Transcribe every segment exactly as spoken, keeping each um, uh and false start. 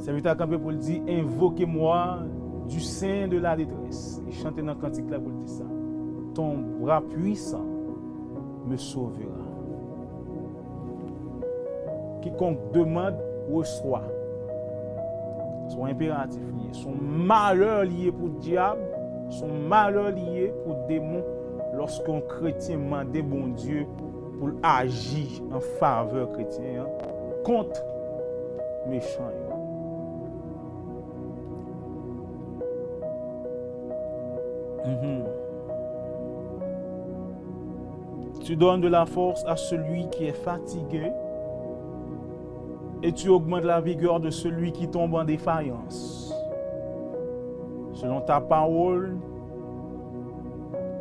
Sèvitè a kanpe pou l di, Invoquez-moi du sein de la détresse. Li chante nan kantik la pou l di sa. Ton bras puissant me sauvera. Quiconque demande reçoit. Se yon enperatif li ye. Se yon malè li ye pou dyab. Se yon malè li ye pou demon lòske yon kretyen mande Bondye pou l aji an favè kretyen an kont mechan yo. Mhm. Tu donnes de la force à celui qui est fatigué et tu augmentes la vigueur de celui qui tombe en défaillance. Selon ta parole,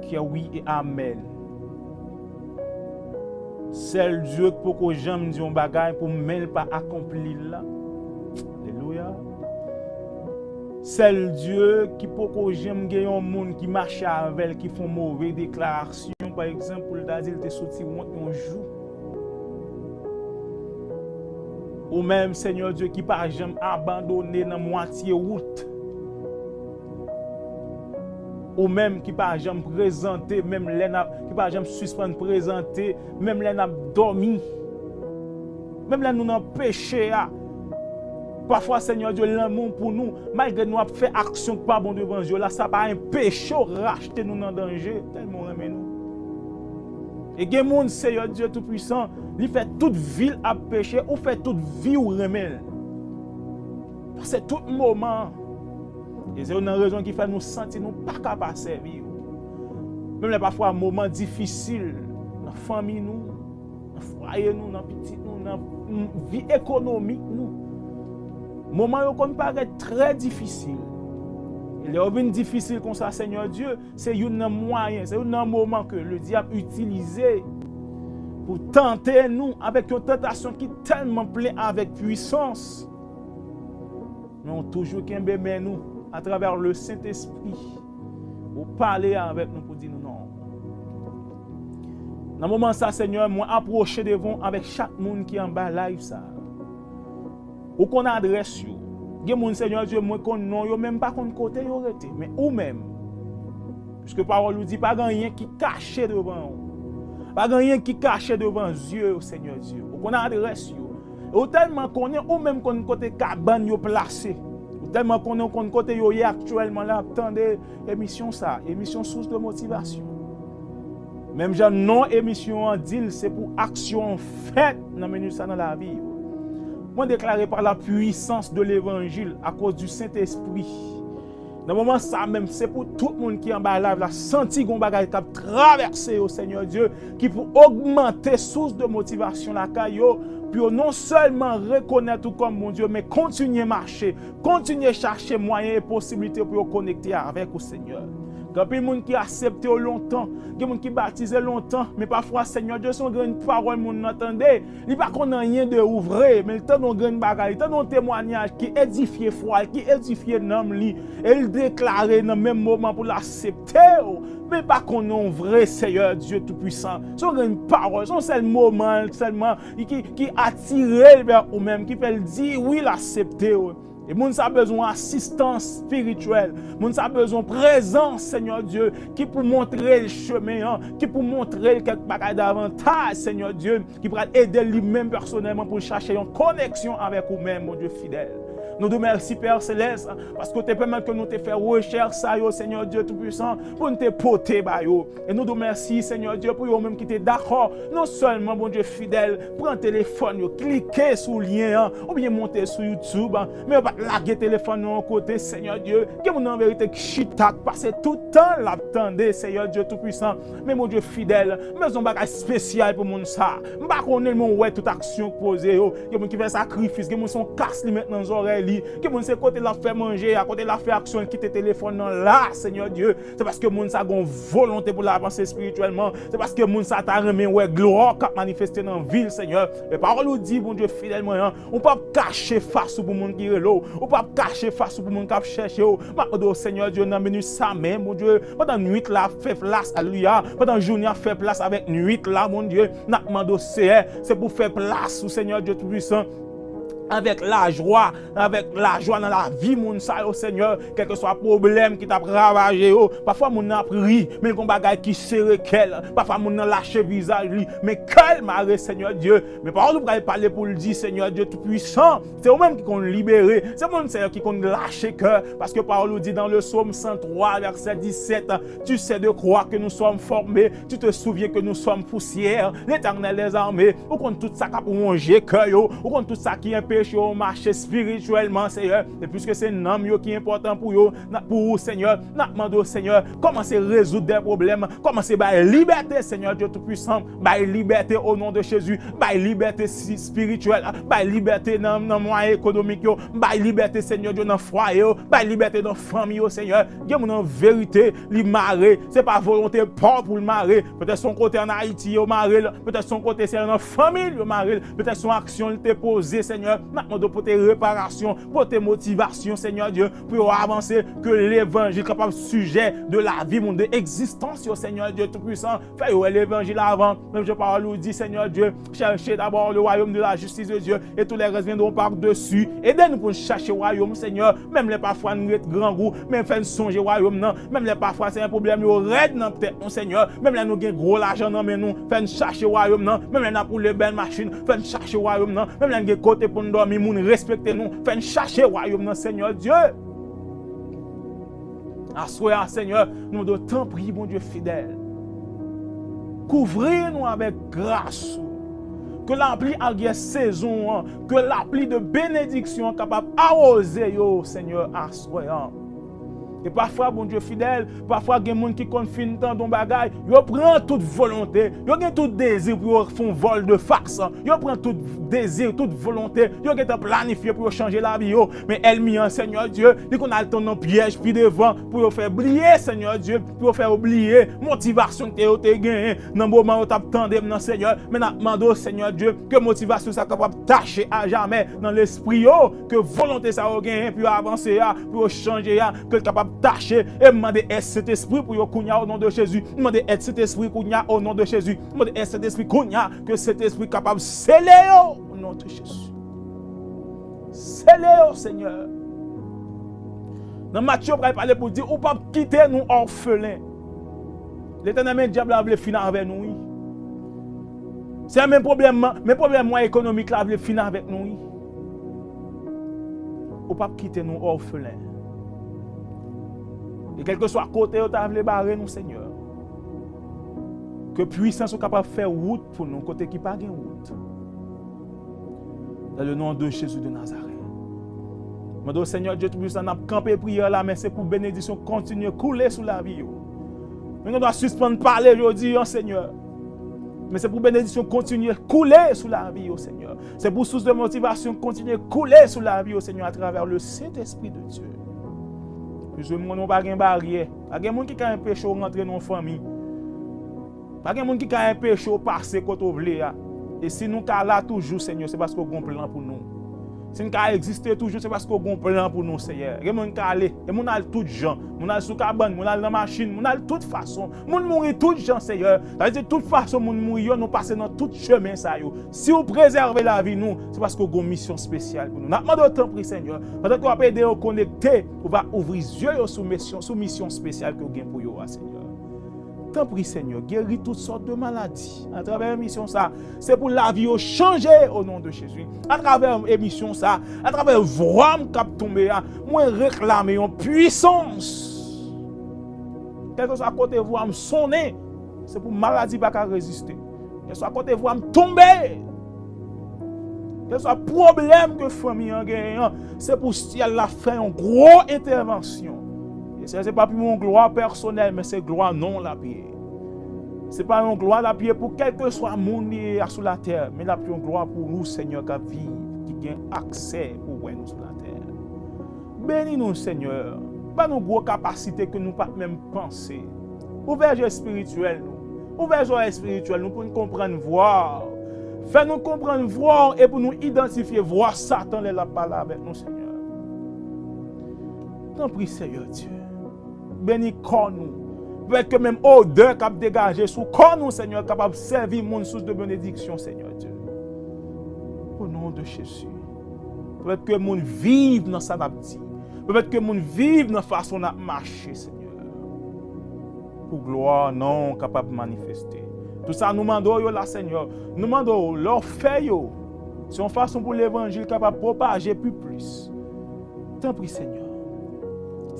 qui est oui et amen. Sèl Dye ki poko janm di yon bagay pou men l pa akonpli l la. Alelouya. Sèl Dye ki poko janm gen yon moun ki mache avè l, ki fè yon move deklarasyon, pa egzanp, pou l ta di l te soti wont yon jou. Ou menm, Senyè Dye, ki pa janm abandone nan mwatye wout. Ou menm ki pa janm prezante, menm lè n ap, ki pa janm sispann prezante, menm lè n ap dòmi. Menm lè nou nan peche a. Pafwa, Senyè Dye, lanmou pou nou, malgre nou ap fè aksyon ki pa bon devan zye w la, sa pa enpeche w rachte nou nan danje, tèlman w renmen nou. E gen moun, Senyè Dye Toupwisan, li fè tout vi l ap peche, ou fè tout vi w renmen l. Pase tout moman. E se youn nan rezon ki fè nou santi nou pa ka pa sèvi yo. Menm lè pafwa moman difisil nan fanmi nou, nan fwaye nou, nan pitit nou, nan, mm, vi ekonomik nou. Moman yo konn parèt trè difisil. E lè yo vin difisil konsa, Senyè Dye, se youn nan mwayen, se youn nan moman ke ledyab itilize pou tante nou avèk yon tantasyon ki tèlman plen avèk pwisans. Men ou toujou kenbe men nou atravè le Sentespri. Ou pale avèk nou pou di nou non. Nan moman sa, Senyè, mwen apwoche devan w avèk chak moun ki anba live sa. Ou konn adrès yo. Gen moun, Senyè Dye, mwen konn non yo, men m pa konn kote yo rete. Men ou menm, piske pawòl ou di, pa gen anyen ki kache devan ou. Pa gen anyen ki kache devan zye yo, Senyè Dye. Ou konn adrès yo. E ou tèlman konnen, ou menm konn kote kabann yo plase. Ou tèlman konnen, ou konn kote yo ye aktyèlman la, ap tande emisyon sa, emisyon Source de Motivation. Menm jan non emisyon an di l, se pou aksyon an fèt nan minit sa nan lavi yo. Mwen deklare par la puissance de l'évangile, à cause du Saint-Esprit. Nan moman sa menm, se pou tout moun ki anba live la santi gon bagay k ap travèse yo, Senyè Dye, ki pou ogmante source de motivation lakay yo, pou yo non sèlman rekonèt ou kòm Bondye, men kontinye mache, kontinye chache mwayen e posiblite pou yo konekte avèk ou, Senyè. Gen anpil moun ki aksepte w lontan, gen moun ki batize lontan, men pafwa, Senyè Dye, se yon grenn pawòl moun nan tande, li pa konn anyen de ou vre, men li tande yon grenn bagay, li tande yon temwanyaj ki edifye fwa l, ki edifye nanm li, e li deklare nan menm moman pou l aksepte w, men li pa konn ou vre, Senyè Dye Toupwisan. Se yon grenn pawòl, se yon sèl moman sèlman ki, ki, ki atire l vè ou menm, ki fè l di wi, l aksepte w. E moun sa bezwen asistans espirityèl. Moun sa bezwen prezans, Senyè Dye, ki pou montre l chemen an, ki pou montre l kèk bagay davantaj, Senyè Dye, ki pral ede l li menm pèsonèlman pou l chache yon koneksyon avèk ou menm, Bondye fidèl. Nou di w mèsi, Pè Selès, paske w te pèmèt ke nou te fè rechèch sa yo, Senyè Dye Toupwisan, pou n te pote ba yo. E nou di w mèsi, Senyè Dye, pou yo menm ki te dakò, non sèlman, Bondye fidèl, pran telefòn yo, klike sou lyen an, oubyen monte sou YouTube, men yo pa t lage telefòn yo yon kote, Senyè Dye. Gen moun an verite ki chita, k pase tout tan l ap tande, Senyè Dye Toupwisan. Men Bondye fidèl, m bezwen yon bagay espesyal pou moun sa. M pa konnen, men w wè tout aksyon k poze yo. Gen moun ki fè sakrifis, gen moun se yon kas li met nan zòrèy li, gen moun se kote l ap fè manje a, kote l ap fè aksyon, l kite telefòn nan la, Senyè Dye. Se paske moun sa gon volonte pou l avanse espirityèlman. Se paske moun sa ta renmen wè glwa w k ap manifeste nan vi l, Senyè. E pawòl ou di, Bondye fidèl mwen an, ou p ap kache fas ou pou moun ki rele w. Ou p ap kache fas ou pou moun k ap chèche w. M ap mande w, Senyè Dye, nan minit sa menm, Bondye, pandan nwit la ap fè plas, alelouya, pandan jounen ap fè plas avèk nwit la, Bondye, n ap mande w, Seyè, se pou fè plas ou, Senyè Dye Toupwisan. avèk lajwa, avèk lajwa nan lavi moun sa yo, Senyè, kèlkeswa pwoblèm ki t ap ravaje yo. Pafwa moun nan ap ri, men gon bagay ki sere kè l. Pafwa moun nan lache vizaj li, men kè l mare, Senyè Dye. Men pawòl ou pral pale pou l di, Senyè Dye Toupisan, se ou menm ki konn libere. Se moun, Senyè, ki konn lache kè. Paske pawòl ou di dans le psaume cent trois, verset dix-sept, tu sais de quoi que nous sommes formés, tu te souviens que nous sommes poussière, l'Éternel des armées, ou konn tout sa k ap wonje kè yo, ou konn tout sa ki anpeche yo mache espirityèlman, Senyè. E piske se nanm yo ki enpòtan pou yo, n a, pou ou, Senyè, n ap mande w, Senyè, kòmanse rezoud de pwoblèm, kòmanse bay libète, Senyè Dye Toupisan, bay libète o non de Jezi, bay libète si-, espirityèl, bay libète nan, nan mwayen ekonomik yo, bay libète, Senyè Dye, nan fwaye yo, bay libète nan fanmi yo, Senyè. Gen moun an verite, li mare, se pa volonte pa w pou l mare. Petèt se yon kote ann Ayiti yo mare l, petèt se yon kote se nan fanmi l yo mare l, petèt se yon aksyon l te poze, Senyè. N ap mande w pote reparasyon, pote motivasyon, Senyè Dye, pou yo avanse, ke levanjil kapab sijè de lavi moun, de egzistans yo, Senyè Dye Toupisan. Fè yo wè levanjil avan, menm jan pawòl ou di, Senyè Dye, cherchez d'abord le royaume de la justice de Dieu, et tout le reste viendront par-dessus. Ede nou pou n chache wayòm, Senyè, menm lè pafwa n ret grangou, men fè n sonje wayòm nan. Menm lè pafwa, Senyè, pwoblèm yo rèd nan tèt nou, Senyè, menm lè nou gen gwo lajan nan men nou, fè n chache wayòm nan. Menm lè n ap woule bèl machin, fè n chache wayòm nan. Menm lè n gen kote pou n dòmi, moun respekte nou, fè n chache wayòm nan, Senyè Dye. Aswè a, Senyè, nou mande w, tanpri, Bondye fidèl, kouvri nou avèk gras ou. Ke lapli aryè sezon an, ke lapli de benediksyon an kapab awoze yo, Senyè, aswè an. E pafwa, Bondye fidèl, pafwa gen moun ki konn fin tande yon bagay, yo pran tout volonte, yo gen tout dezi pou yo fè yon vòl de fas, yo pran tout dezi, tout volonte, yo gentan planifye pou yo chanje lavi yo. Men ènmi an, Senyè Dye, li konn al tann nan pyèj pi devan pou yo fè bliye, Senyè Dye, pou yo fè yo bliye motivasyon ke yo te genyen nan moman yo t ap tande m nan, Senyè. Men n ap mande w, Senyè Dye, ke motivasyon sa kapab tache ajamè nan lespri yo, ke volonte sa yo genyen pou yo avanse a, pou yo chanje a, ke l kapab tache. E m mande èd Sentespri pou yo kounye a, o non de Jezi. M mande èd Sentespri kounye a, o non de Jezi. M mande èd Sentespri kounye a, ke Sentespri kapab sele yo, o non de Jezi. Sele yo, Senyè. Nan Matye, yo pral pale pou di, ou p ap kite nou òfelen. Letènèl, men dyab la vle fin avè nou, wi. Se men pwoblèm, men pwoblèm mwen ekonomik la vle fin avèk nou, wi. Ou p ap kite nou òfelen. E kèlkeswa kote yo ta vle bare nou, Senyè, ke pwisans ou kapab fè wout pou nou kote ki pa gen wout. Dans le nom de Jésus de Nazareth. Mande w, Senyè Dye Toupisan, n ap kanpe priyè la, men se pou benediksyon kontinye koule sou lavi yo. Men nou dwa sispann pale jodi an, Senyè. Men se pou benediksyon kontinye koule sou lavi yo, Senyè. Se pou sous de motivasyon kontinye koule sou lavi yo, Senyè, atravè le Saint-Esprit de Dieu. Piske m konnen w pa gen baryè. Pa gen moun ki ka anpeche w rantre nan yon fanmi. Pa gen moun ki ka anpeche w pase kote w vle a. E si nou ka la toujou, Senyè, se paske w gen yon plan pou nou. Si n ka egziste toujou, se paske w gen yon plan pou nou, Senyè. Gen moun k ale, gen moun al tout jan. Moun al sou kabann, moun al nan machin, moun al tout fason. Moun mouri tout jan, Senyè. Sa vle di tout fason moun mouri yo, nou pase nan tout chemen sa yo. Si w prezève lavi nou, se paske w gen yon misyon espesyal pou nou. N ap mande w, tanpri, Senyè, pandan ke w ap ede yo konekte, ou va ouvri zye yo sou misyon, sou misyon espesyal ke w gen pou yo a, Senyè. Tanpri, Senyè, geri tout sòt de maladi atravè emisyon sa. Se pou lavi yo chanje, o non de Jezi. Atravè emisyon sa, atravè vwa m k ap tonbe a, mwen reklame yon pwisans. Kèlkeswa kote vwa m sonnen, se pou maladi pa ka reziste. Kèlkeswa kote vwa m tonbe, kèlkeswa pwoblèm ke fanmi an genyen an, se pou syèl la fè yon gwo entèvansyon. E se, se pa pou yon glwa pèsonèl, men se glwa non l ap ye. Se pa yon glwa l ap ye pou kèlkeswa moun li ye a sou latè, men l ap yon glwa pou ou, Senyè, k ap viv, ki gen aksè pou wè nou sou latè. Beni nou, Senyè. Ban nou gwo kapasite ke nou pa t menm panse. Ouvè je espirityèl nou. Ouvè zòrèy espirityèl nou pou n konprann vwa w. Fè nou konprann vwa w e pou nou idantifye vwa Satan lè l ap pale avèk nou, Senyè. Tanpri, Senyè Dye. Beni kò nou. Pèmèt ke menm odè k ap degaje sou kò nou, Senyè, kapab sèvi moun sous de benediksyon, Senyè Dye. O non de Jezi. Pèmèt ke moun viv nan sa n ap di. Pèmèt ke moun viv nan fason n ap mache, Senyè. Pou glwa non w kapab manifeste. Tout sa nou mande w yo la, Senyè. Nou mande w, lè w fè yo, se yon fason pou levanjil kapab pwopaje pi plis. Tanpri, Senyè.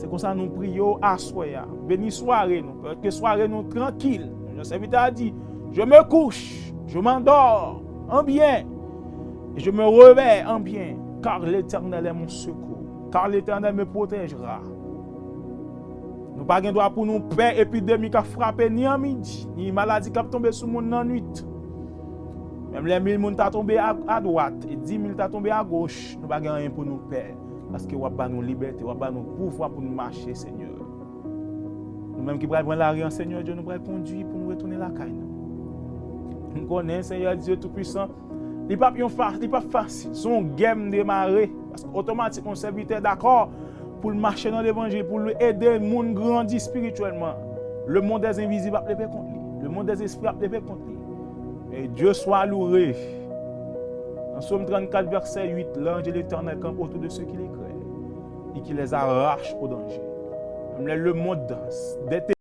Se konsa nou priye w aswè a. Beni sware nou. Pèmèt ke sware nou trankil. Jan sèvitè a di, je me couche, je m'endors en bien, et je me réveille en bien, car l'Éternel est mon secours, car l'Éternel me protégera. Nou pa gen dwa pou nou pè epidemi k ap frape ni an midi, ni maladi k ap tonbe sou moun nan nwit. Menm lè mil moun ta tonbe a, a dwat e di mil ta tonbe a goch, nou pa gen anyen pou nou pè. Paske w ap ba nou libète, w ap ba nou pouvwa pou nou mache, Senyè. Nou menm ki pral pran lari an, Senyè Dye, nou pral kondui pou nou retounen lakay nou. M konnen, Senyè Dye Toupisan, li p ap yon fa, li p ap fasil. Se yon gè m demare. Paske otomatikman, yon sèvitè dakò pou l mache nan levanjil, pou l ede moun grandi espirityèlman. Lemonn dèzenvizib ap leve kont li. Lemonn dèzespri ap leve kont li. Et Dieu soit loué. Dans Psaume trente-quatre, verset huit, l'ange de l'Éternel campe autour de ceux qui le craignent et qui les arrache au danger. Menm lè lemonn dèt